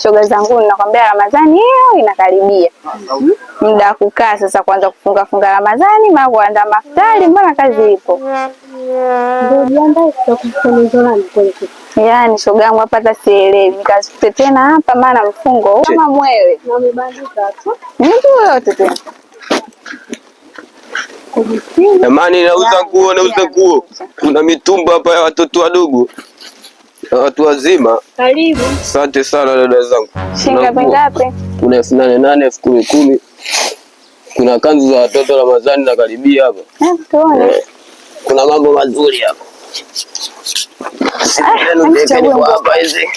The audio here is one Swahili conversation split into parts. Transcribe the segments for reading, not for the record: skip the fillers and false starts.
Shoga zangu, nakwambia Ramadhani hiyo inakaribia. Muda wa kukaa sasa kuanza kufunga funga Ramadhani, mara kuandaa maftari, mbona kazi ipo? Ndio jiandae tutakufunizolani kwenye kitu. Yaani shoga yangu hapa hata sielewi. Nikazikute tena hapa maana mfungo huu kama mwewe. Na umebandika tu. Mtu yoyote tena. Kujisini. Jamani, nauza nguo, nauza nguo. Kuna mitumba hapa ya watoto wadogo na watu wazima. Karibu. Asante sana dada zangu. Shilingi Kuna ngapi nguo. ngapi? Kuna 8000, 10,000, 10,000. Kuna kanzu za watoto Ramadhani na karibia hapa. Tuone. Kuna mambo mazuri hapa. Simu zenu hebu ziwekeni chague kwa nguo. hapa hizi.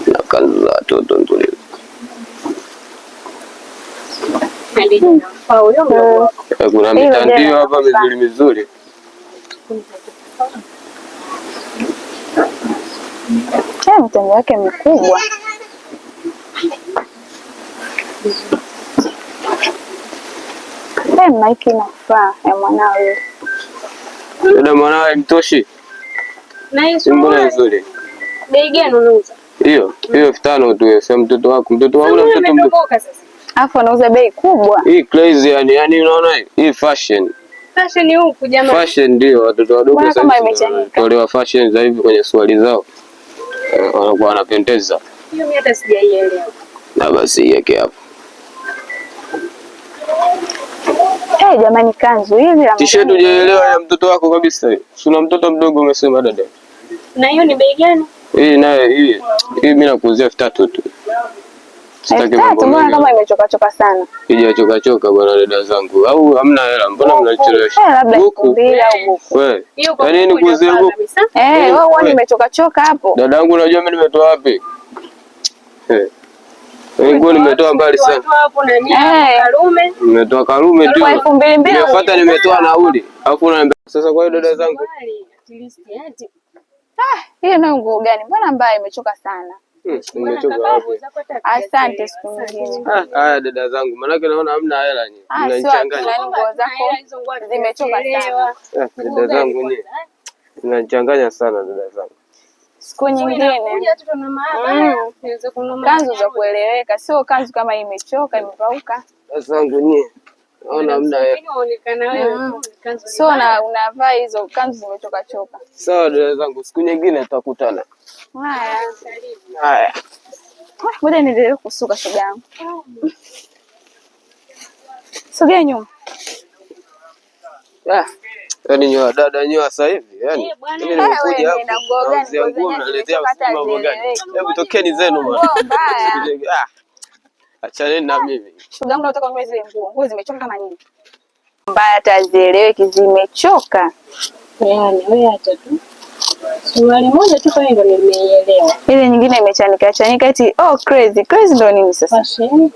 Na kanzu za watoto nzuri. Kuna Hilo mitandio jana hapa mizuri mizuri. Mtandio wake mkubwa. Maiki inafaa ya mwanao yule. Dada, mwanawe mtoshi. Na hiyo Mbona suruali nzuri. bei gani unauza? Hiyo hiyo 5000 tu hiyo, sio mtoto wako. Mtoto wangu na Suruali mtoto mdogo. imetomboka sasa. Alafu anauza bei kubwa. Hii crazy yani, yani unaona hii? Hii fashion. Fashion huku jamani. Fashion ndio watoto wadogo Mbona sasa kama hivi imechanika? wanatolewa fashion za hivi kwenye suruali zao. Wanakuwa wanapendeza. Hiyo mimi hata sijaielewa. Na basi iweke hapo. Jamani kanzu hizi la T-shirt hujaelewa ya mtoto wako kabisa hiyo. Si una mtoto mdogo umesema dada. Na hiyo ni bei gani? Hii nayo hii hii mimi nakuuzia 3000 tu. Sitaki 3000, mambo mbona mengi. kama imechoka choka sana? Ija choka bwana dada zangu. Au hamna hela, mbona mnachelewesha? Labda Buku. 2000 au buku. Wewe. Hiyo kwa Yaani buku nikuuzie inafaa buku? kabisa. Wewe uone We. imechoka choka hapo. Dada yangu unajua mimi nimetoa wapi? Nguo nimetoa mbali sana. Watu hapo na nini? Karume. Nimetoa Karume tu. Kwa 2000 Nimefuata nimetoa nauli. Alafu unaniambia sasa kwa hiyo dada zangu. Suruali, at least, ati. Hiyo nayo nguo gani? Mbona mbaya imechoka sana? Nimechoka wapi? Asante, siku nyingine. Haya dada zangu, maanake naona hamna hela nyinyi. Ah, sio Mnanichanganya. nani nguo zako zimechoka sana. Dada zangu nyinyi. Mnanichanganya sana dada zangu. Siku nyingine kanzu za kueleweka, sio kanzu kama imechoka imepauka. Dada zangu nyinyi. Naona hamna hela. Sio na unavaa hizo kanzu zimechoka choka. Sawa dada zangu, siku nyingine tutakutana. Haya. Haya. Ngoja niendelee kusuka shoga yangu. Sogea nyuma. Yaani nyoa dada nyoa sasa hivi yani. Mimi nimekuja Wewe, hapa. na nguo gani? Nauzia Nguo nguo zenyewe mnaletea zimechoka hata mambo gani? hazieleweki. Hebu tokeni zenu bwana. Nguo mbaya. Achaneni na mimi. Shoga yangu nataka kununua zile nguo. Nguo zimechoka kama nini? Mbaya hata hazieleweki zimechoka. Yaani wewe acha tu. Suruali moja tu pale ndo nimeielewa. Ile nyingine imechanika chanika eti oh crazy. Crazy ndo nini sasa? Fashion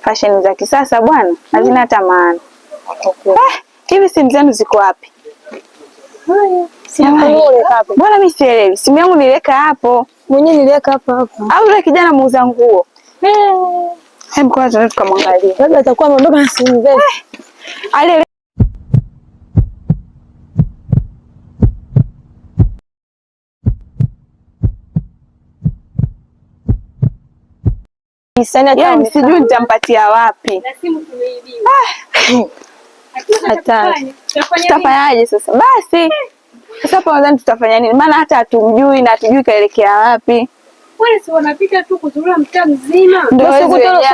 Fashion za kisasa bwana, hazina hata maana. kwa kweli. Hivi simu zenu ziko wapi? Haya. Jamani, mbona mimi sielewi? Simu yangu niliweka hapo. Mwenyewe niliweka hapa hapa. Au yule kijana muuza nguo? Hebu kwanza tuende tukamwangalie. Labda atakuwa ameondoka na simu zetu. Ale yaani sijui nitampatia wapi. Na simu tumeibiwa. Hatari. Tutafanyaje sasa? Basi sasa hapo nadhani tutafanya nini? Maana hata hatumjui na hatujui kaelekea wapi. Wale si wanapita tu kuzurura mtaa mzima. Ndio hizo wenyewe.